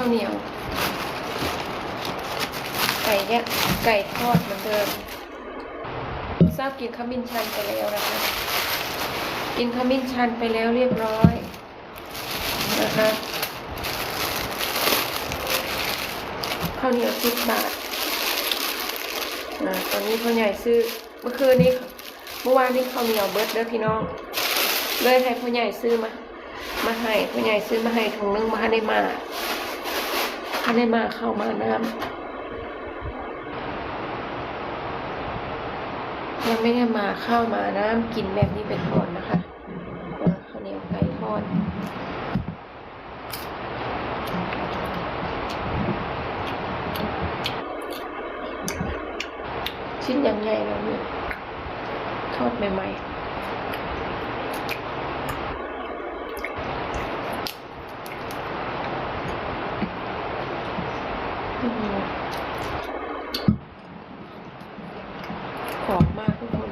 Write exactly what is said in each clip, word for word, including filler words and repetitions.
เหนียว ไก่เนี่ย ไก่ทอดเหมือนเดิม ทราบกินขมิ้นชันไปแล้วนะคะ กินขมิ้นชันไปแล้วเรียบร้อยนะคะ ข้าวเหนียวสิบบาทนะ ตอนนี้พ่อใหญ่ซื้อ เมื่อคืนนี้ เมื่อวานนี้ข้าวเหนียวเบิดเด้อพี่น้อง เลยให้พ่อใหญ่ซื้อมา มาให้ พ่อใหญ่ซื้อมาให้ถุงนึง บ่ทันได้มา บ่ทันได้มา ข้าวมาน้ำ ยังไม่ได้มา ข้าวมาน้ำ กินแบบนี้ไปก่อนนะคะ ข้าวเหนียวไก่ทอด ชิ้นยังใหญ่เลยนี่ ทอดใหม่ๆ อืม หอมมากทุกคน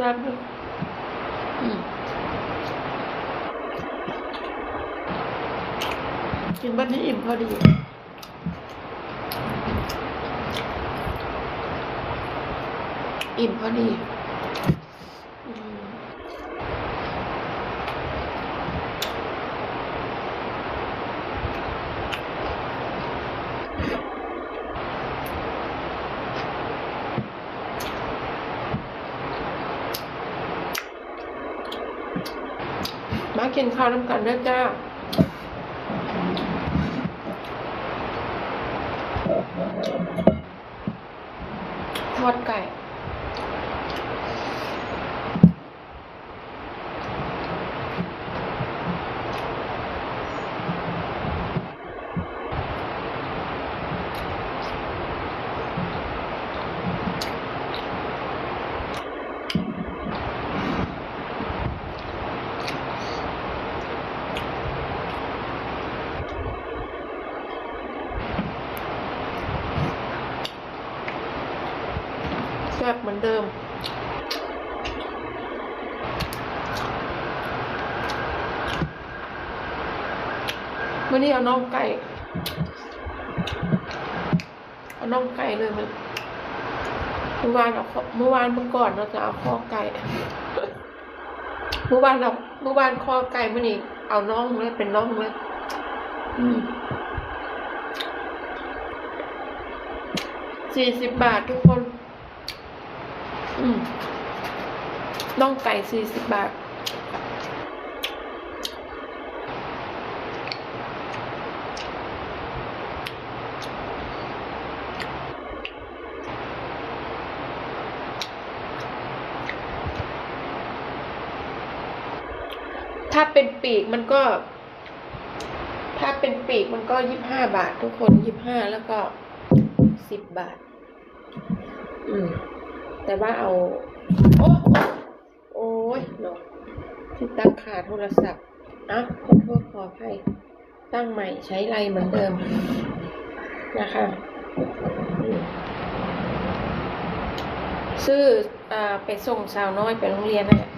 แซ่บอยู่ อืม กินบัดนี้อิ่มพอดี อิ่มพอดี อืม มากินข้าวนำกันเด้อจ้า ทอดไก่ แซ่บเหมือนเดิม มื้อนี้เอาน่องไก่ เอาน่องไก่เลย มัน เมื่อวานเอาข้อ เมื่อวานเมื่อก่อนเราจะเอาข้อไก่ เมื่อวานเรา เมื่อวานข้อไก่ มื้อนี้เอาน่องเลย เป็นน่องเลย อืม สี่สิบบาททุกคน อืม น่องไก่สี่สิบบาท ถ้าเป็นปีกมันก็ ถ้าเป็นปีกมันก็ยี่สิบห้าบาททุกคน ยี่สิบห้า แล้วก็สิบบาท อืม แต่ว่าเอา โอ้ โอ้ยเนาะ ที่ตั้งค่าโทรศัพท์ อ่ะ ขอโทษขออภัย ตั้งใหม่ใช้ไรเหมือนเดิมนะคะ อืม ซื้อ อ่า ไปส่งสาวน้อยไปโรงเรียนนั่นแหละ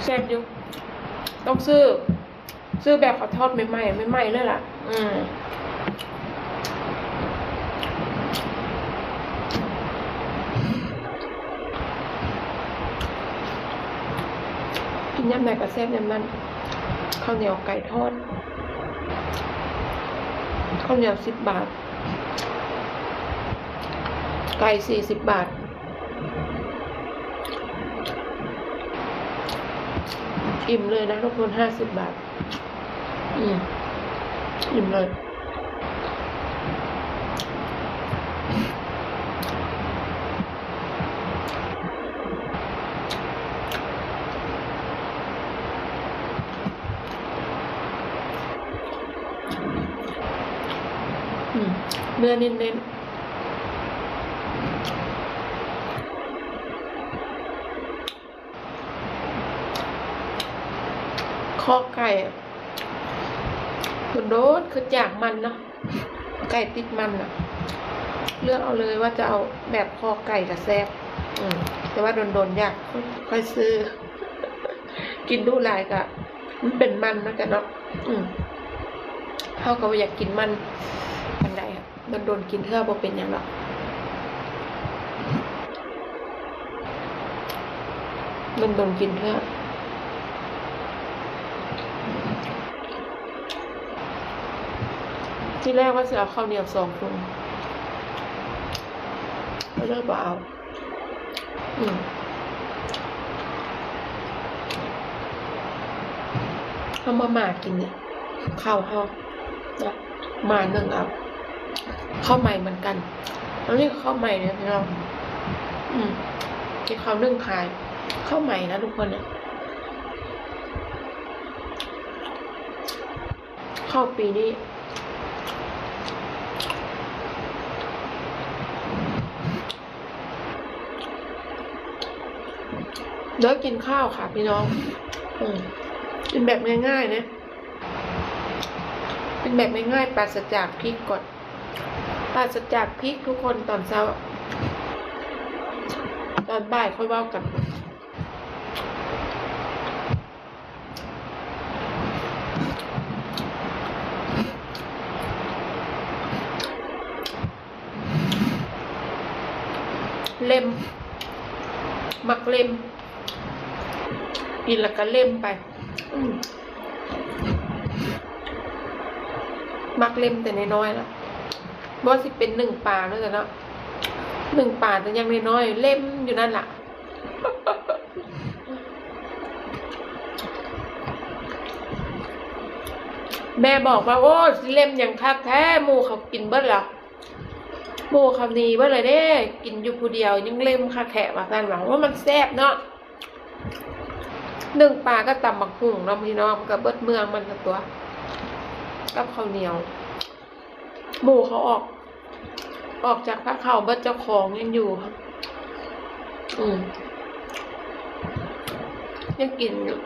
แซ่บอยู่ ต้องซื้อ ซื้อแบบเขาทอดใหม่ๆ ใหม่ๆ เลยล่ะ อืม กินยามใดก็แซ่บยามนั้น ข้าวเหนียวไก่ทอด ข้าวเหนียวสิบบาท ไก่สี่สิบบาท อิ่มเลยนะทุกคน ห้าสิบบาท อืม อิ่มเลย อืม เนื้อเน้นๆ คอไก่อะ โดนๆ คืออยากมันเนาะ ไก่ติดมันอะ เลือกเอาเลยว่าจะเอาแบบคอไก่กับแซ่บ อืม แต่ว่าโดนๆ อยากค่อยซื้อ กินดูหลายกะ มันเป็นมันนะจ๊ะเนาะ อืม เฮาก็บ่อยากกินมันปานใดอะ โดนๆ กินเทื่อบ่เป็นหยังดอก โดนๆ กินเทื่อ ทีแรกว่าสิเอาข้าวเหนียวสองถุง ก็เลยบ่เอา อืม เอามาม่ากินเนี่ย ข้าวเฮา นะ ม่านึ่งเอา ข้าวใหม่เหมือนกัน อันนี้ข้าวใหม่เนี่ยพี่น้อง อืม ที่เขานึ่งขาย ข้าวใหม่นะทุกคนเนี่ย ข้าวปีนี้ เดี๋ยวกินข้าวค่ะพี่น้อง อืม กินแบบง่ายๆ นะ เป็นแบบง่ายๆ ปราศจากพริกก่อน ปราศจากพริกทุกคนตอนเช้า ตอนบ่ายค่อยเว้ากัน เล็ม มักเล็ม กินแล้วก็เล็มไป อืม มักเล็มแต่น้อยๆ แล้ว บ่ว่าสิเป็นนึ่งปลาเนาะจ๊ะเนาะ นึ่งปลาแต่ยังน้อยๆ เล็มอยู่นั่นล่ะ แม่บอกว่า โอ้ย สิเล็มหยังคักแท้ หมู่เขากินเบิดแล้ว หมู่เขาหนีเบิดเลยเด้ กินอยู่ผู้เดียวยังเล็มคักแท้ ว่าซั่นว่า ว่ามันแซ่บเนาะ นึ่งปลาก็ตำบักหุ่งเนาะพี่น้อง ก็เบิดเมืองมันละตัว กับข้าวเหนียว หมู่เขาออก ออกจากพระเขาเบิด เจ้าของยังอยู่ อืม ยังกินอยู่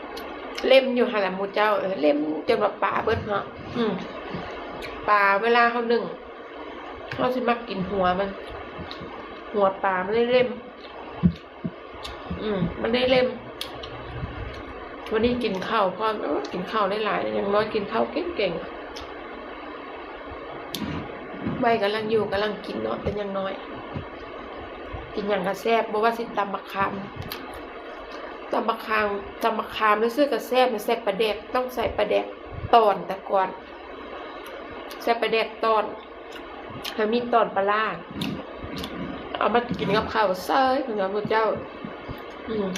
เล็มอยู่หั่นล่ะหมู่เจ้า เออ เล็มจนว่าปลาเบิดเนาะ อืม ปลาเวลาเขานึ่ง เขาสิมักกินหัวมัน หัวปลามันได้เล็ม อืม มันได้เล็ม วันนี้กินข้าวพร้อม เออ กินข้าวได้หลาย อย่างน้อยกินข้าวเก่งๆ วัยกำลังอยู่กำลังกินเนาะ แต่ยังน้อย กินหยังก็แซ่บ บ่ว่าสิตำบักขาม ตำบักขาม ตำบักขามซื่อๆ ก็แซ่บ ใส่ปลาแดก ต้องใส่ปลาแดกตอนแต่ก่อน ใส่ปลาแดกตอน ถ้ามีตอนปลาร้า เอามากินกับข้าวเซย เพิ่นว่าหมู่เจ้า อืม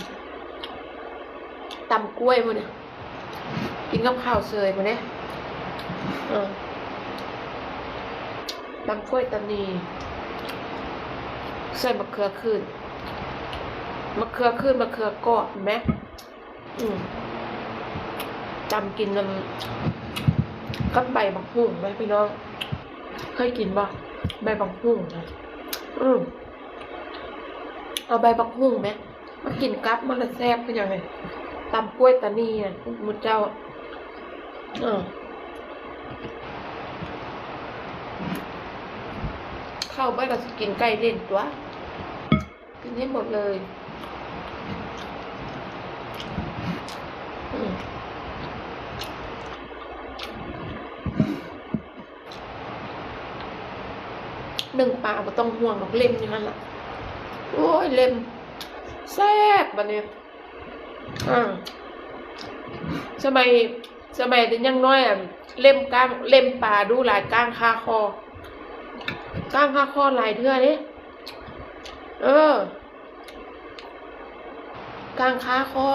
ตำกล้วยหมู่เนี่ย กินกับข้าวเซยหมู่เนี่ย เออ ตำกล้วยตานี ใส่มะเขือคืน มะเขือคืน มะเขือกรอบ เห็นไหม อืม ตำกินนำ กับใบบักหุ่งไหมพี่น้อง เคยกินบ่ ใบบักหุ่งนะ อืม เอาใบบักหุ่งไหม มากินกับ มันละแซ่บคือหยังไง ตำกล้วยตานีน่ะ หมู่เจ้า เออ เข้าไปก็สิกินไก่เล่นตัว กินให้หมดเลย อืม นึ่งปลาบ่ต้องห่วงดอก เล็มอยู่หั่นล่ะ โอ้ย เล็ม แซ่บบัดนี้ อ่า สมัย สมัยแต่ยังน้อยอะ เล็มก้าง เล็มปลาดูหลาย ก้างคาคอ ก้างคาคอหลายเทื่อเด้ เออ กางคาคอ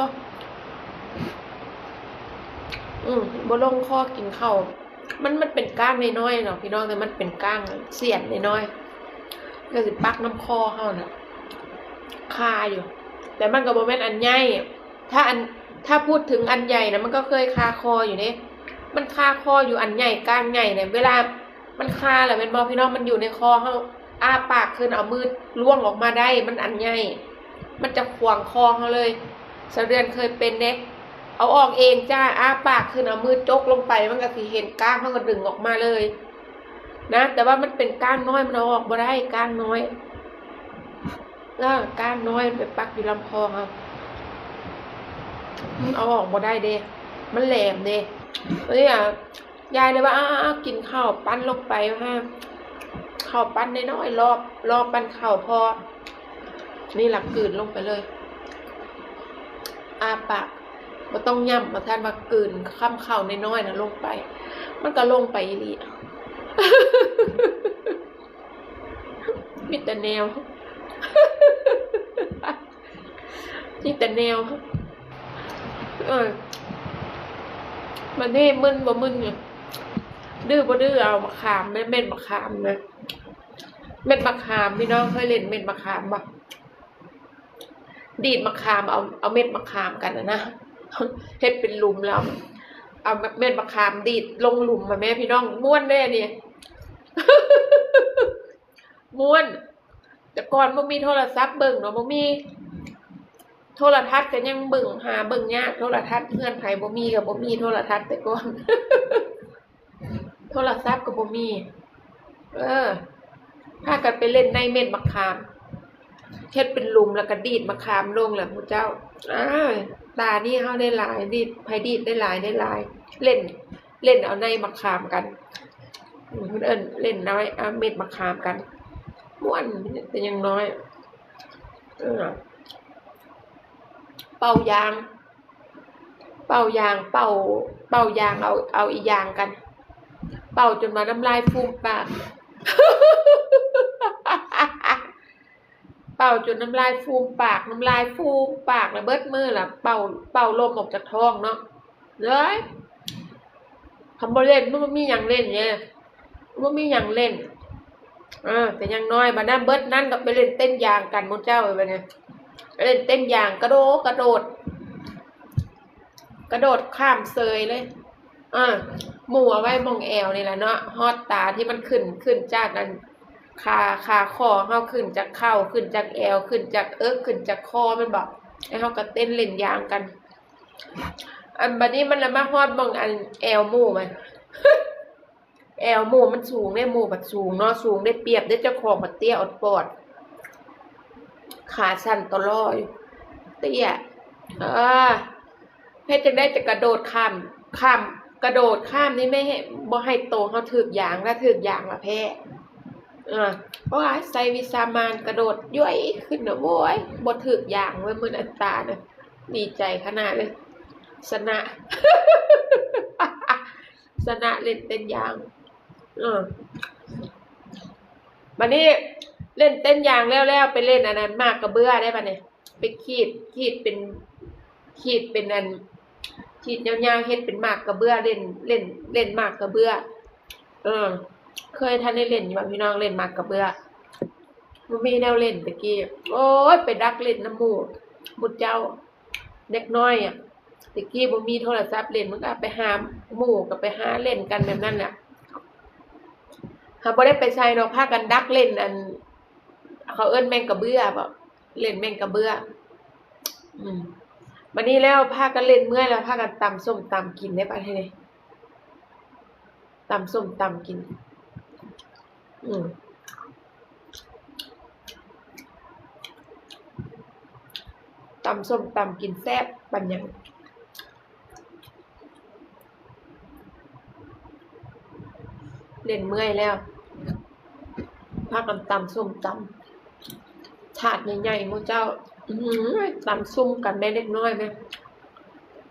อืม บ่ลงคอกินข้าว มัน มันเป็นก้างน้อยๆเนาะพี่น้อง แต่มันเป็นก้างเสี้ยนน้อยๆ ก็สิปักน้ำคอเฮาน่ะ คาอยู่ แต่มันก็บ่แม่นอันใหญ่ ถ้าอัน ถ้าพูดถึงอันใหญ่นะ มันก็เคยคาคออยู่เด้ มันคาคออยู่อันใหญ่ ก้างใหญ่เนี่ย เวลามันคาแหละแม่นบ่พี่น้อง มันอยู่ในคอเฮา อ้าปากขึ้น เอามือล้วงออกมาได้ มันอันใหญ่ มันจะขวางคอเฮาเลย สาวเดือนเคยเป็นเด้ เอาออกเองจ้า อ้าปากขึ้น เอามือจกลงไป มันก็สิเห็นก้าง เฮาก็ดึงออกมาเลย นะ แต่ว่ามันเป็นก้างน้อย มันเอาออกบ่ได้ ก้างน้อย เออ ก้างน้อย มันไปปักอยู่ลำคอเฮา มันเอาออกบ่ได้เด้ มันแหลมเด้ เอ้ยอะ ยายเลยว่า อ้าว กินข้าวปั้นลงไป ว่า ข้าวปั้นน้อยๆ รอบ รอบปั้นข้าวพอ นี่ล่ะกลืนลงไปเลย อ้าปาก บ่ต้องย่ำ ว่าซั่น ว่ากลืนคำข้าวน้อยๆน่ะลงไป มันก็ลงไปอีหลี มีแต่แนว มีแต่แนว เออ บัดนี้มึนบ่มึนเนี่ย ดื้อบ่ดื้อ เอามะขาม เม็ดมะขามนะ เม็ดมะขาม พี่น้องเคยเล่นเม็ดมะขามบ่ ดีดมะขาม เอา เอาเม็ดมะขามกันน่ะนะ เฮ็ดเป็นหลุมแล้ว เอาเม็ดมะขามดีดลงหลุมมาแม่พี่น้อง ม่วนเด้นี่ ม่วน แต่ก่อนบ่มีโทรศัพท์เบิ่งเนาะ บ่มี โทรทัศน์ก็ยังเบิ่ง หาเบิ่งยาก โทรทัศน์เฮือนไผบ่มีก็บ่มีโทรทัศน์แต่ก่อน โทรศัพท์ก็บ่มี เออ พากันไปเล่นในเม็ดมะขาม เฮ็ดเป็นหลุมแล้วก็ดีดมะขามลงแหละหมู่เจ้า อ้าย ตานี่เฮาได้หลาย ดีด ไผดีดได้หลาย ได้หลาย เล่น เล่นเอาในมะขามกัน อืม เพิ่นเอิ้นเล่นน้อย เอาเม็ดมะขามกัน ม่วน แต่ยังน้อย เออ เป่ายาง เป่ายาง เป่า เป่ายาง เอา เอาอีหยางกัน เป่าจนว่าน้ำลายฟูมปาก เป่าจนน้ำลายฟูมปาก น้ำลายฟูมปากแล้วเบิดมื้อล่ะ เป่า เป่าลมออกจากท้องเนาะ เลย คันบ่เล่น มันบ่มีหยังเล่นเด้ บ่มีหยังเล่น เออ แต่ยังน้อย บัดนั้นเบิดนั้นก็ไปเล่นเต้นยางกันหมู่เจ้า บัดนี้ ไปเล่นเต้นยาง กระโดด กระโดด กระโดดข้ามเสยเลย อ่า หมู่เอาไว้หม่องแอวนี่แหละเนาะ ฮอดตาที่มันขึ้น ขึ้นจากอัน ขา ขาข้อเฮา ขึ้นจากเข่า ขึ้นจากแอว ขึ้นจากเอิก ขึ้นจากคอ แม่นบ่ แล้วเฮาก็เต้นเล่นยางกัน อันบัดนี้มันละมาฮอดหม่องอันแอวหมู่มัน แอวหมู่มันสูงเด้ หมู่บัดสูงเนาะ สูงได้เปรียบเด้ เจ้าของบัดเตี้ยออดปอด ขาสั้นตะลออยู่ เตี้ย เออ เฮ็ดจั่งใดจะกระโดดข้าม ข้าม กระโดดข้ามนี่ไม่ให้ บ่ให้โตเฮาถืกยาง ถ้าถืกยางละแพ้ เออ โอ้ย ใส่วิชามารกระโดดย้วยขึ้นน่ะ โอ้ย บ่ถืกยางเว้ย มื้อนั้นตาน่ะ ดีใจขนาดเลย ชนะ ชนะเล่นเต้นยาง เออ บัดนี้เล่นเต้นยางแล้ว แล้วไปเล่นอันนั้นหมากกระเบื้อได้ปะเนี่ย ไปขีด ขีดเป็น ขีดเป็นอัน ขีดยาวๆ เฮ็ดเป็นหมากกระเบื้อ เล่น เล่น เล่นหมากกระเบื้อ เออ เคยทันได้เล่นอยู่บ่พี่น้อง เล่นหมากกระเบื้อ บ่มีแนวเล่นตะกี้ โอ้ย ไปดักเล่นนำหมู่ หมู่เจ้า เด็กน้อยอะ ตะกี้บ่มีโทรศัพท์เล่น มันก็ไปหาหมู่ ก็ไปหาเล่นกันแบบนั้นแหละ หาบ่ได้ไปไสดอก พากันดักเล่นอัน เขาเอิ้นแมงกระเบื้อบ่ เล่นแมงกระเบื้อ อืม บัดนี้แล้วพากันเล่นเมื่อยแล้ว พากันตำส้มตำกินได้ปะทีนี้ ตำส้มตำกิน อืม ตำส้มตำกินแซ่บปานหยัง เล่นเมื่อยแล้ว พากันตำส้มตำ ถาดใหญ่ๆ หมู่เจ้า อื้อหือ ตำซุ่มกันได้เล็กน้อยนะ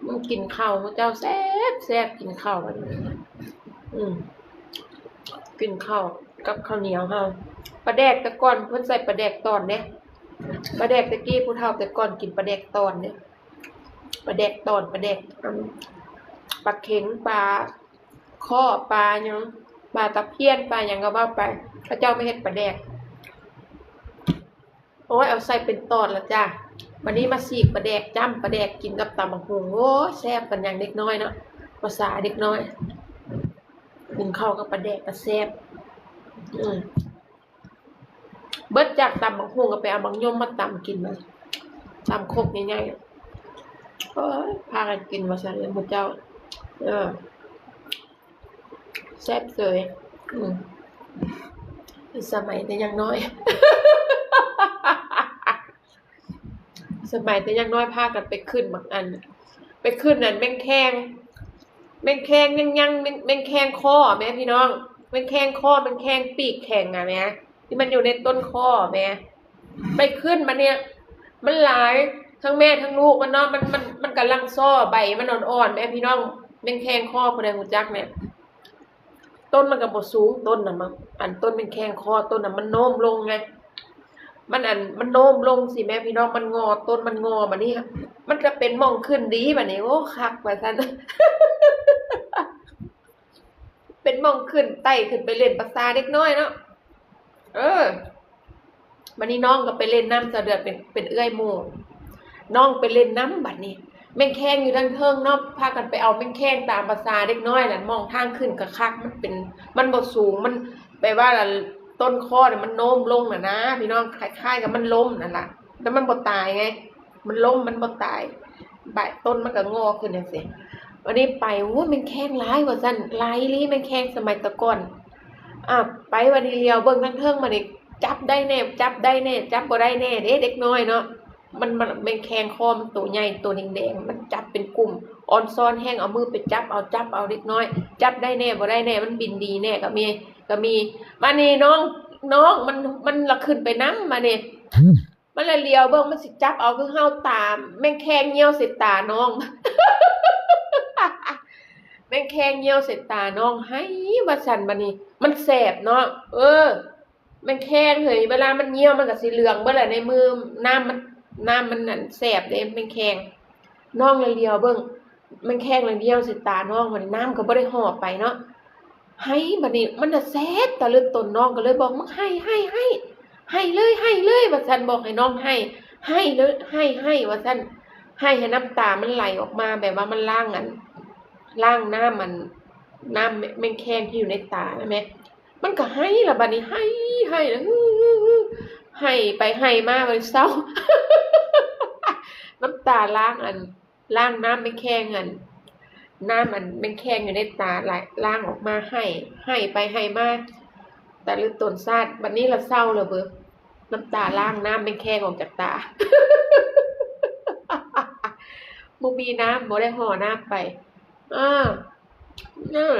มันกินข้าว หมู่เจ้าแซ่บแซ่บ กินข้าวกัน อืม กินข้าวกับข้าวเหนียวเฮา ปลาแดกแต่ก่อนเพิ่นใส่ปลาแดกตอนเด้ ปลาแดกตะกี้ผู้เฒ่าแต่ก่อนกินปลาแดกตอนเนี่ย ปลาแดกตอน ปลาแดก อืม ปลาเข็ง ปลาข้อ ปลาหยัง ปลาตะเพียน ปลาหยังก็ว่าไป เขาเจ้ามาเฮ็ดปลาแดก โอ้ย เอาใส่เป็นตอนละจ้ะ วันนี้มาสีกปลาแดก จ้ำปลาแดกกินกับตำบักหุ่ง โอ้ย แซ่บปานหยังเด็กน้อยเนาะ ภาษาเด็กน้อย กินข้าวกับปลาแดกก็แซ่บ อืม เบิดจากตำบักหุ่งก็ไปเอาบักย่อมมาตำกินมา ตำครกใหญ่ๆ โอ้ย พากันกินว่าซั่นเลยหมู่เจ้า เออ แซ่บเสย อืม สมัยแต่ยังน้อย สมัยแต่ยังน้อยพากันไปขึ้นบักอัน ไปขึ้นนั่นแมงแคง แมงแคงยังๆ แมง แมงแคงคอแม่พี่น้อง แมงแคงคอ แมงแคงปีกแข็งอะแม่ ที่มันอยู่ในต้นคอแม่ ไปขึ้นมาเนี่ย มันหลาย ทั้งแม่ทั้งลูกมันเนาะ มัน มัน มันกำลังซ้อใบมันอ่อนๆ แม่พี่น้อง แมงแคงคอ ผู้ใดรู้จักเนี่ย ต้นมันก็บ่สูง ต้นน่ะมัน อันต้นแมงแคงคอ ต้นน่ะมันโน้มลงไง มันอัน มันโน้มลงสิแม่พี่น้อง มันงอ ต้นมันงอ บัดนี้ มันก็เป็นหม่องขึ้นดีบัดนี้ โอ้ คักว่าซั่น เป็นหม่องขึ้น ไต่ขึ้นไปเล่นประสาเด็กน้อยเนาะ เออ บัดนี้น้องก็ไปเล่นนำ สาวเดือนเป็น เป็นเอื้อยหมู่ น้องไปเล่นนำบัดนี้ แมงแคงอยู่ทางเทิงเนาะ พากันไปเอาแมงแคงตามประสาเด็กน้อยนั่น หม่องทางขึ้นก็คัก มันเป็น มันบ่สูง มัน แปลว่าต้นคอเนี่ยมันโน้มลงน่ะนะ พี่น้อง คล้ายๆ กับมันล้มนั่นล่ะ แต่มันบ่ตายไง มันล้ม มันบ่ตาย ใบต้นมันก็งอขึ้นจังซี่ วันนี้ไป โอ้ แมงแคงหลายว่าซั่น หลายอีหลีแมงแคงสมัยแต่ก่อน อ่ะ ไปวันนี้เหลียวเบิ่งทางเทิงมานี่ จับได้แน่ จับได้แน่ จับบ่ได้แน่เด้ เด็กน้อยเนาะ มัน มัน แมงแคงคอมันโตใหญ่ โตแดงๆ มันจับเป็นกลุ่ม ออนซอนแฮง เอามือไปจับเอา จับเอาเด็กน้อย จับได้แน่ บ่ได้แน่ มันบินดีแน่ก็มี ก็มี มานี่น้อง น้อง มัน มันละขึ้นไปนำ มานี่ มันละเหลียวเบิ่ง มันสิจับเอาคือเฮา ตา แมงแคงเหี่ยวใส่ตาน้อง แมงแคงเหี่ยวใส่ตาน้อง ไห้ว่าซั่น บัดนี้ มันแสบเนาะ เออ แมงแคงเฮ้ย เวลามันเหี่ยวมันก็สิเหลืองเบิดแหละในมือ น้ำมัน น้ำมันนั่นแสบเด้ แมงแคง น้องละเหลียวเบิ่ง แมงแคงละเหลียวใส่ตาน้อง บัดนี้น้ำก็บ่ได้ห่อไปเนาะ ไห้ บัดนี้มันน่ะแสบตาเลือดตน น้องก็เลยบอก "มึงไห้ ไห้ ไห้ ไห้เลย ไห้เลย" ว่าซั่น บอกให้น้องไห้ ไห้เลย ไห้ ไห้ ว่าซั่น ไห้ให้น้ำตามันไหลออกมา แบบว่ามันล้างอัน ล้างน้ำมัน น้ำแมงแคงที่อยู่ในตานะแม่ มันก็ไห้ละบัดนี้ ไห้ ไห้ละ ไห้ไปไห้มา มันเศร้า น้ำตาล้างอัน ล้างน้ำแมงแคงอัน น้ำอันแมงแคงอยู่ในตาไหล ล้างออกมา ไห้ ไห้ไปไห้มา ตาลือตนซาด บัดนี้ละเศร้าแล้วเบิ่ง น้ำตาล้างน้ำแมงแคงออกจากตา บ่มีน้ำ บ่ได้ห่อน้ำไป อ่า เออ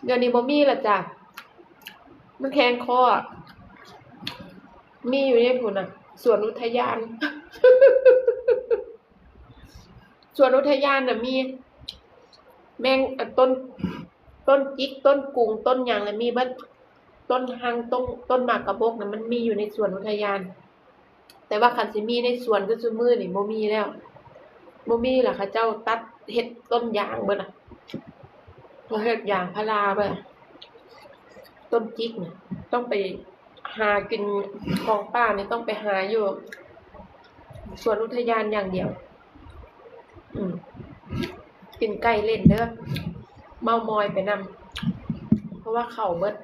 เดี๋ยวนี้บ่มีละจ้ะ มันแคงคอ มีอยู่ในพุ้นน่ะ สวนอุทยาน สวนอุทยานน่ะมี แมง อ่ะ ต้น ต้นจิก ต้นกุง ต้นหยังน่ะมีเบิด ต้นฮัง ต้น ต้นหมากกระบกน่ะ มันมีอยู่ในสวนอุทยาน แต่ว่าคันสิมีในสวนคือซุมื้อนี่บ่มีแล้ว บ่มีล่ะ เขาเจ้าตัดเฮ็ดต้นยางเบิดล่ะ เขาเฮ็ดยางพาราเบิดล่ะ ต้นจิกน่ะ ต้องไปหากินของป่านี่ต้องไปหาอยู่ สวนอุทยานอย่างเดียว อืม กินไก่เล่นเด้อ เมามอยไปนำ เพราะว่าข้าวเบิด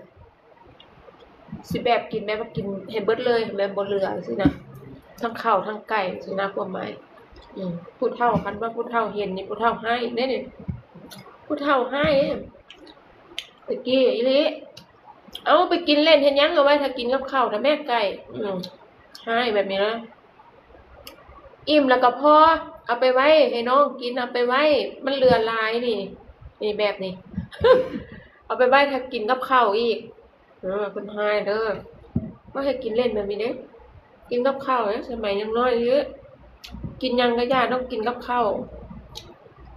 สิแบบกินแบบว่ากินให้เบิดเลย แบบบ่เหลือสินะ ทั้งข้าวทั้งไก่สินะ ความหมาย อืม ผู้เฒ่า คันว่าผู้เฒ่าเห็นนี่ ผู้เฒ่าไห้เด้นี่ ผู้เฒ่าไห้ ตะกี้อีหลี เอาไปกินเล่นเฮ็ดหยัง เอาไว้ถ้ากินกับข้าว ถ้าแม่ไก่ อืม ไห้แบบนี้นะ อิ่มแล้วก็พอ เอาไปไว้ให้น้องกิน เอาไปไว้ มันเหลือหลายนี่ นี่แบบนี้ เอาไปไว้ถ้ากินกับข้าวอีก เออ เพิ่นไห้เด้อ บ่ให้กินเล่นแบบนี้เด้ กินกับข้าวเด้ สมัยยังน้อยอยู่ กินหยังก็อย่า ต้องกินกับข้าว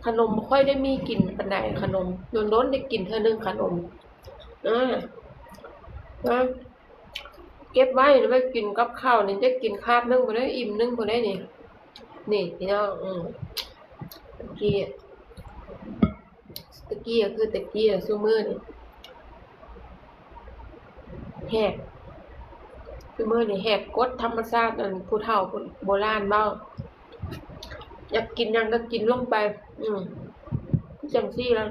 ขนมบ่ค่อยได้มีกินปานใด ขนม โดนๆ ได้กินเทื่อหนึ่งขนม เออ เออ เก็บไว้ ไว้กินกับข้าวนี่ จะกินคาบหนึ่งบ่ได้ อิ่มหนึ่งบ่ได้นี่ นี่พี่น้อง อืม ตะกี้ ตะกี้ก็คือตะกี้อะ ซุมื้อนี่แหก ซุมื้อนี่แหกกฎธรรมชาติ อันผู้เฒ่าผู้โบราณเว้า อยากกินหยังก็กินลงไป อืม คือจั่งซี้แล้ว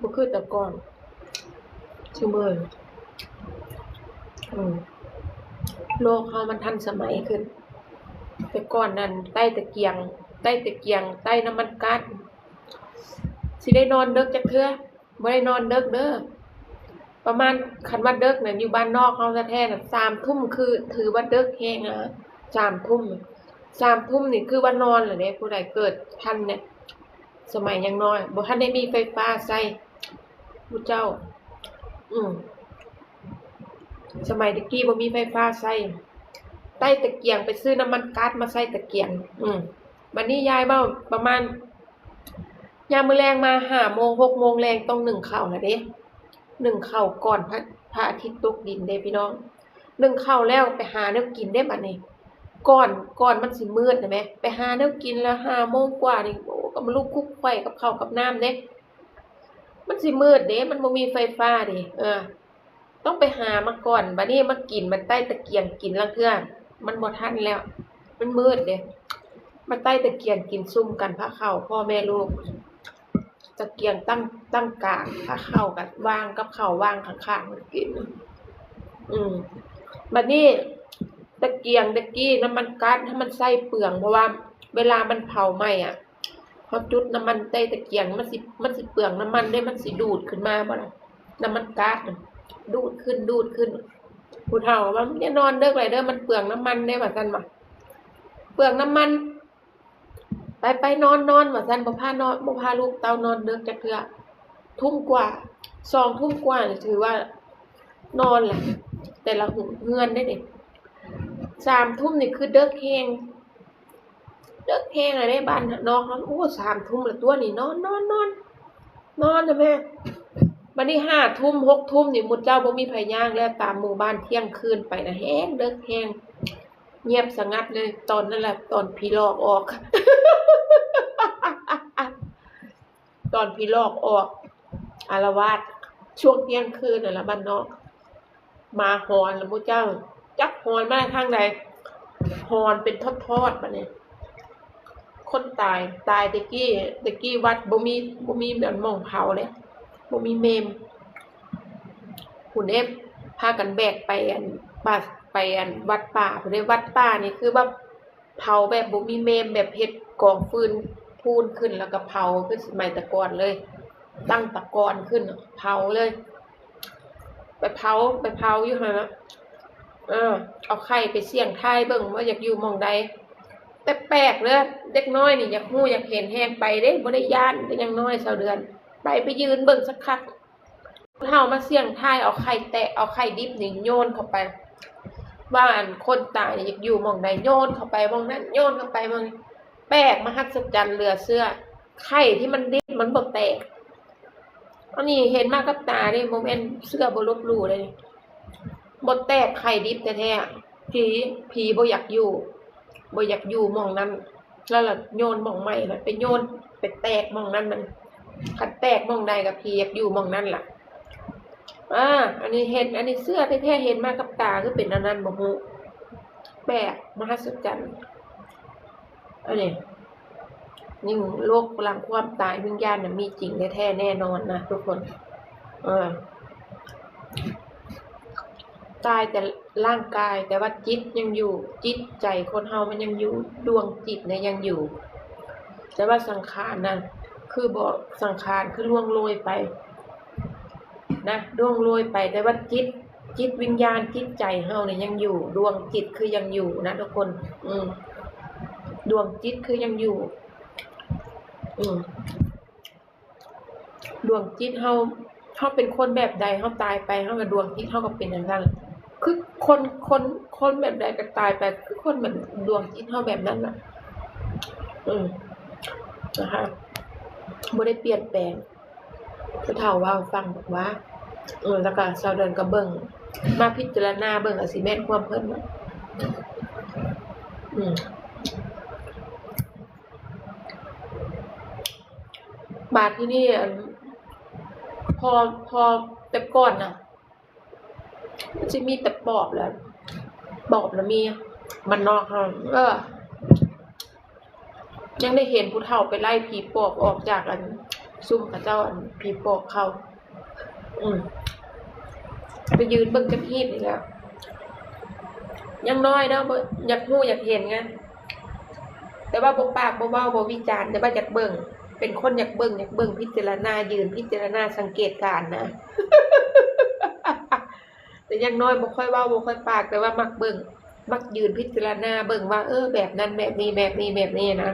บ่คือแต่ก่อน ซุมื้อ อืม โลกเฮามันทันสมัยขึ้น แต่ก่อนนั้นไต้ตะเกียง ไต้ตะเกียง ไต้น้ำมันก๊าซ สิได้นอนเดิกจักเทื่อ บ่ได้นอนเดิกเด้อ ประมาณ คันว่าเดิกน่ะ อยู่บ้านนอกเฮาแท้ๆน่ะ สามทุ่มคือถือว่าเดิกแฮงนะ สามทุ่ม สามทุ่มนี่คือว่านอนแล้วเด้ ผู้ใดเกิดทันเนี่ย สมัยยังน้อย บ่ทันได้มีไฟฟ้าใช้ หมู่เจ้า อืม สมัยตะกี้บ่มีไฟฟ้าใช้ ไต้ตะเกียง ไปซื้อน้ำมันก๊าซมาใส่ตะเกียง อืม บัดนี้ยายเว้าประมาณ ยามมื้อแลงมาห้าโมง หกโมงแลงต้องนึ่งข้าวแล้วเด้ นึ่งข้าวก่อนพระ พระอาทิตย์ตกดินเด้พี่น้อง นึ่งข้าวแล้วไปหาแนวกินเด้บัดนี้ ก่อน ก่อนมันสิมืดนะแม่ ไปหาแนวกินแล้วห้าโมงกว่านี่ โอ้ ก็มาลุกคลุกไขว่กับข้าวกับน้ำเด้ มันสิมืดเด้ มันบ่มีไฟฟ้าเด้ เออ ต้องไปหามาก่อน บัดนี้มากิน มาไต้ตะเกียงกินลางเทื่อ มันบ่ทันแล้ว มันมืดเด้ มาไต้ตะเกียงกินซุ่มกันพาข้าว พ่อแม่ลูก ตะเกียงตั้ง ตั้งกลาง พาข้าวก็วางกับข้าววางข้างๆกันกิน อืม บัดนี้ตะเกียงตะกี้น้ำมันก๊าซ ถ้ามันใช้เปลือง เพราะว่าเวลามันเผาไหม้อะ เฮาจุดน้ำมันใต้ตะเกียง มันสิ มันสิเปลืองน้ำมันเด้ มันสิดูดขึ้นมาบ่ล่ะ น้ำมันก๊าซน่ะ ดูดขึ้น ดูดขึ้น ผู้เฒ่าว่า "อย่านอนเดิกหลายเด้อ มันเปลืองน้ำมันเด้" ว่าซั่นว่า "เปลืองน้ำมัน ไป ไปนอน นอน" ว่าซั่น บ่พานอน บ่พาลูกเต้านอนเดิกจักเทื่อ ทุ่มกว่า สองทุ่มกว่านี่ถือว่านอนแหละ แต่ละเฮือนเด้นี่ สามทุ่มนี่คือเดิกแฮง เดิกแฮงอะเด้ บ้านนอกเฮา โอ้ สามทุ่มละตั๊วนี่ นอน นอน นอน นอนเถอะแม่ บัดนี้ห้าทุ่ม หกทุ่มนี่ หมู่เจ้าบ่มีไผย่างแล้ว ตามหมู่บ้านเที่ยงคืนไปนะ แฮงเดิกแฮง เงียบสงัดเลย ตอนนั้นแหละ ตอนผีหลอกออก ตอนผีหลอกออก อาละวาด ช่วงเที่ยงคืนน่ะละ บ้านนอก หมาหอนละหมู่เจ้า จักหอนมาทางใด หอนเป็นทอดๆ บัดนี้ คนตาย ตายแต่กี้ แต่กี้วัดบ่มี บ่มีแบบหม้องเผาเด้ บ่มีเมน พุ้นเด้ พากันแบกไปอัน ป่า ไปอันวัดป่าพุ้นเด้ วัดป่านี่คือแบบ เผาแบบบ่มีเมน แบบเฮ็ดกองฟืนพูนขึ้น แล้วก็เผาคือสมัยแต่ก่อนเลย ตั้งตะกอนขึ้น เผาเลย ไปเผา ไปเผาอยู่หั่นน่ะ เออ เอาไข่ไปเสี่ยงทายเบิ่งว่าอยากอยู่หม่องใด แต่แปลกเด้อ เด็กน้อยนี่อยากฮู้อยากเห็นแฮงไปเด้ บ่ได้ย้าน แต่ยังน้อย สาวเดือน ไป ไปยืนเบิ่งสักคัก ผู้เฒ่ามาเสี่ยงทาย เอาไข่แตก เอาไข่ดิบนี่โยนเข้าไป ว่าอันคนตายนี่อยากอยู่หม่องใด โยนเข้าไปหม่องนั้น โยนเข้าไปหม่องนี้ แปลกมหัศจรรย์เหลือเชื่อ ไข่ที่มันดิบมันบ่แตก อันนี้เห็นมากับตาเด้ บ่แม่นเชื่อบ่ลบหลู่เลย บ่แตก ไข่ดิบแท้ๆ ผี ผีบ่อยากอยู่ บ่อยากอยู่หม่องนั้น แล้วล่ะโยนหม่องใหม่ล่ะ ไปโยน ไปแตกหม่องนั้นมัน คันแตกหม่องใดก็ผีอยากอยู่หม่องนั้นล่ะ อ่า อันนี้เห็น อันนี้เชื่อแท้ๆ เห็นมากับตา คือเป็นอันนั้นบ่ฮู้ แปลก มหัศจรรย์ อันนี้ นี่โลกหลังความตาย วิญญาณน่ะมีจริงแท้ๆ แน่นอนนะทุกคน เออ ตายแต่ร่างกาย แต่ว่าจิตยังอยู่ จิตใจคนเฮามันยังอยู่ ดวงจิตเนี่ยยังอยู่ แต่ว่าสังขารน่ะ คือบ่ สังขารคือล่วงโรยไป นะ ล่วงโรยไป แต่ว่าจิต จิตวิญญาณ จิตใจเฮาเนี่ยยังอยู่ ดวงจิตคือยังอยู่นะทุกคน อืม ดวงจิตคือยังอยู่ อืม ดวงจิตเฮา เฮาเป็นคนแบบใด เฮาตายไป เฮาก็ดวงจิตเฮาก็เป็นอย่างนั้น คือคน คน คนแบบใดก็ตายไป คือคนแบบ ดวงจิตเฮาแบบนั้นน่ะ อืม นะคะ บ่ได้เปลี่ยนแปลง ผู้เฒ่าเว้าให้ฟังบอกว่า เออ แล้วก็สาวเดือนก็เบิ่ง มาพิจารณาเบิ่งอาจสิแม่นความเพิ่นเนาะ อืม บาดที่นี่อัน พอ พอแต่ก่อนน่ะ มันสิมีแต่ปอบแหละ ปอบน่ะมี บ้านนอกเฮา เออ ยังได้เห็นผู้เฒ่าไปไล่ผีปอบออกจากอัน ซุมเขาเจ้าอันผีปอบเข้า อืม ไปยืนเบิ่งจักฮีตนี่แหละ ยังน้อยเนาะ บ่ อยากรู้อยากเห็นไง แต่ว่าบ่ปากบ่เว้าบ่วิจารณ์ แต่ว่าอยากเบิ่ง เป็นคนอยากเบิ่ง อยากเบิ่งพิจารณา ยืนพิจารณาสังเกตการณ์นะ แต่อย่างน้อยบ่ค่อยเว้าบ่ค่อยปาก แต่ว่ามักเบิ่ง มักยืนพิจารณาเบิ่งว่า เออ แบบนั้น แบบนี้ แบบนี้ แบบนี้นะ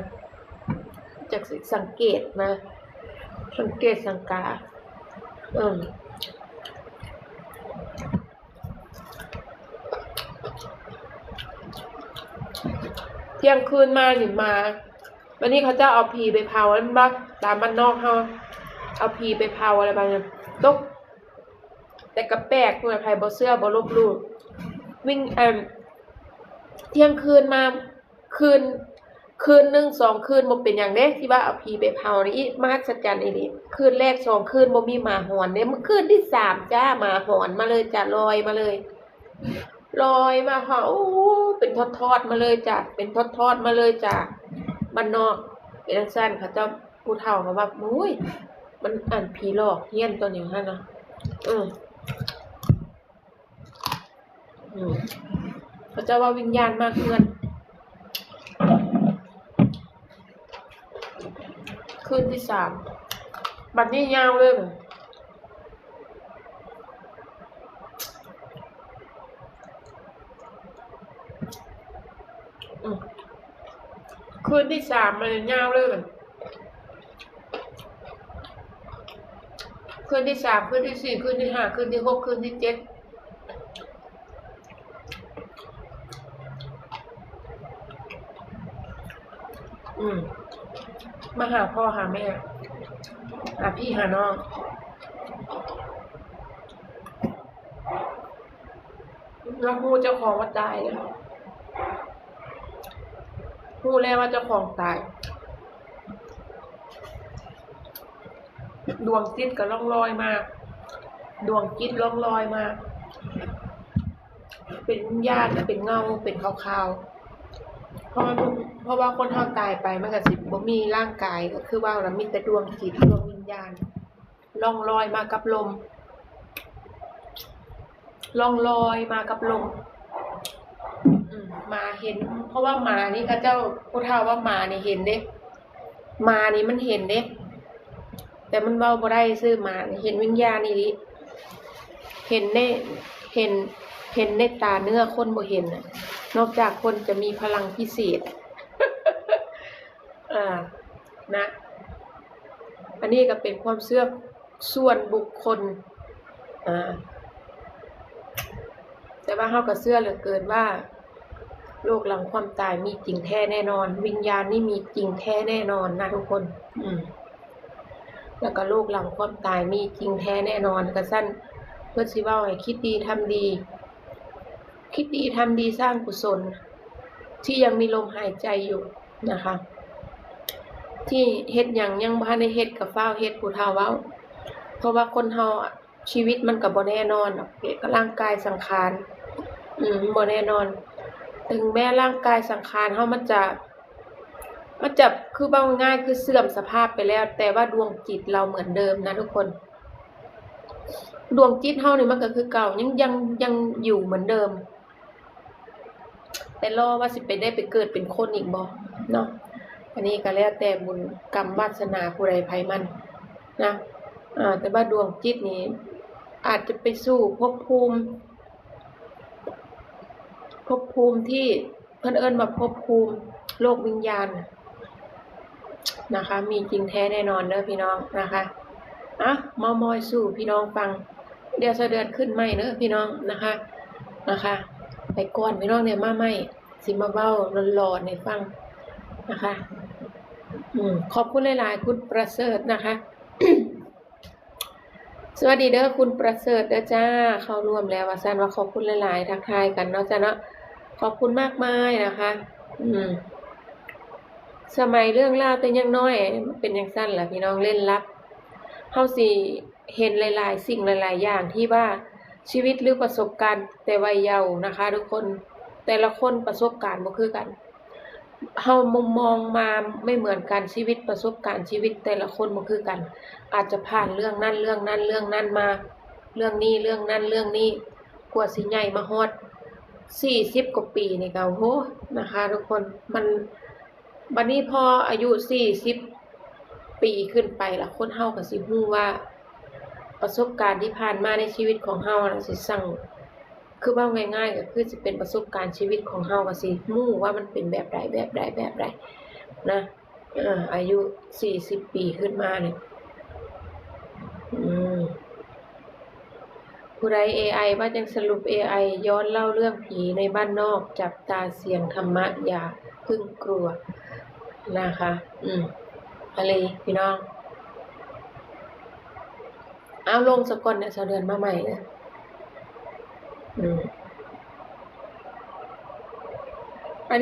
จักสิสังเกตนะ สังเกตสังกา เออ เที่ยงคืนมานี่มา วันนี้เขาเจ้าเอาผีไปเผาแม่นบ่ ตามบ้านนอกเฮา เอาผีไปเผาอะไรบางอย่าง ตก แต่ก็แปลก เพื่อใครบ่เชื่อบ่ลบหลู่ วิ่ง เอิ่ม เที่ยงคืนมา คืน คืนหนึ่งสองคืนบ่เป็นหยังเด้ ที่ว่าเอาผีไปเผานี่ อิ มหัศจรรย์อีหลี คืนแรกสองคืนบ่มีหมาหอนเด้ มื้อคืนที่สามจ้า หมาหอนมาเลยจ้ะ ลอยมาเลย ลอยมาค่ะ โอ้ เป็นทอดๆมาเลยจ้ะ เป็นทอดๆมาเลยจ้ะ บ้านนอก เป็นจั่งซั้น เขาเจ้าผู้เฒ่าเขาว่า โอ้ย มันอันผีหลอกเฮี้ยนตัวนี้หั่นนะ เออ อืม เขาเจ้าว่าวิญญาณมาเฮือน คืนที่สาม บัดนี้ยาวเลย อืม คืนที่สามมันยาวเลย คืนที่สาม คืนที่สี่ คืนที่ห้า คืนที่หก คืนที่เจ็ด อืม มาหาพ่อหาแม่ หาพี่หาน้อง แล้วฮู้เจ้าของว่าตายแล้ว ฮู้แล้วว่าเจ้าของตาย ดวงจิตก็ล่องลอยมา ดวงจิตล่องลอยมา เป็นวิญญาณ เป็นเงา เป็นขาวๆ เพราะว่า เพราะว่าคนเฮาตายไปมันก็สิบ่มีร่างกาย ก็คือว่ามันมีแต่ดวงจิต ดวงวิญญาณ ล่องลอยมากับลม ล่องลอยมากับลม อืม หมาเห็น เพราะว่าหมานี่เขาเจ้าผู้เฒ่าว่าหมานี่เห็นเด้ หมานี่มันเห็นเด้ แต่มันเว้าบ่ได้ซื่อ หมานี่เห็นวิญญาณอีหลี เห็นใน เห็น เห็นในตาเนื้อคนบ่เห็นน่ะ นอกจากคนจะมีพลังพิเศษ อ่า นะ อันนี้ก็เป็นความเชื่อส่วนบุคคล อ่า แต่ว่าเฮาก็เชื่อเหลือเกินว่า โลกหลังความตายมีจริงแท้แน่นอน วิญญาณนี่มีจริงแท้แน่นอนนะทุกคน อืม แล้วก็โลกหลังความตายมีจริงแท้แน่นอน กะซั้น เพิ่นสิเว้าให้คิดดีทำดี คิดดีทำดีสร้างกุศล ที่ยังมีลมหายใจอยู่นะคะ ที่เฮ็ดหยังยังบ่ทันได้เฮ็ดก็ฟ้าวเฮ็ด ผู้เฒ่าเว้า เพราะว่าคนเฮาอะ ชีวิตมันก็บ่แน่นอนดอก ก็ร่างกายสังขาร อืม บ่แน่นอน ถึงแม้ร่างกายสังขารเฮามันจะ มันจะ คือเว้าง่ายๆ คือเสื่อมสภาพไปแล้ว แต่ว่าดวงจิตเราเหมือนเดิมนะทุกคน ดวงจิตเฮานี่มันก็คือเก่า ยัง ยัง ยังอยู่เหมือนเดิม แต่รอว่าสิไปได้ไปเกิดเป็นคนอีกบ่เนาะ อันนี้ก็แล้วแต่บุญกรรมวาสนาผู้ใดไผมันนะ อ่า แต่ว่าดวงจิตนี่อาจจะไปสู่ภพภูมิ ภพภูมิที่เพิ่นเอิ้นว่าภพภูมิโลกวิญญาณนะคะ มีจริงแท้แน่นอนเด้อพี่น้องนะคะ อ่ะ เม้าท์มอยสู่พี่น้องฟัง เดี๋ยวสะเดือนขึ้นใหม่เด้อพี่น้องนะคะ นะคะ ไปก่อนพี่น้อง เดี๋ยวมาใหม่ สิมาเว้าหลอนๆให้ฟังนะคะ อืม ขอบคุณหลายๆ คุณประเสริฐนะคะ สวัสดีเด้อคุณประเสริฐเด้อจ้า เข้าร่วมแล้วว่าซั่น ว่าขอบคุณหลายๆ ทักทายกันเนาะจ้าเนาะ ขอบคุณมากมายนะคะ อืม สมัยเรื่องราวแต่ยังน้อย เป็นจั่งซั่นล่ะพี่น้อง เร้นลับ เฮาสิเห็นหลายๆ สิ่งหลายๆ อย่างที่ว่าชีวิตหรือประสบการณ์แต่วัยเยาว์นะคะ ทุกคน แต่ละคนประสบการณ์บ่คือกัน เฮามุมมองมาไม่เหมือนกัน ชีวิตประสบการณ์ชีวิตแต่ละคนบ่คือกัน อาจจะผ่านเรื่องนั้นเรื่องนั้นเรื่องนั้นมา เรื่องนี้เรื่องนั้นเรื่องนี้ กว่าสิใหญ่มาฮอดสี่สิบกว่าปีนี่ก็ โอ้โห นะคะ ทุกคน มัน บัดนี้พออายุสี่สิบปีขึ้นไปละ คนเฮาก็สิฮู้ว่า ประสบการณ์ที่ผ่านมาในชีวิตของเฮาน่ะสิสั่ง คือเว้าง่ายๆ ก็คือสิเป็นประสบการณ์ชีวิตของเฮา ก็สิฮู้ว่ามันเป็นแบบใด แบบใด แบบใด นะ เออ อายุสี่สิบปีขึ้นมานี่ อืม ผู้ใด เอไอ ว่าจั่ง สรุป เอไอ ย้อนเล่าเรื่องผีในบ้านนอก จับตาเสียงธรรมะ อย่าเพิ่งกลัว นะคะ อืม อะไร พี่น้อง เอาลงซะก่อนเนี่ย สาวเดือนมาใหม่เนี่ย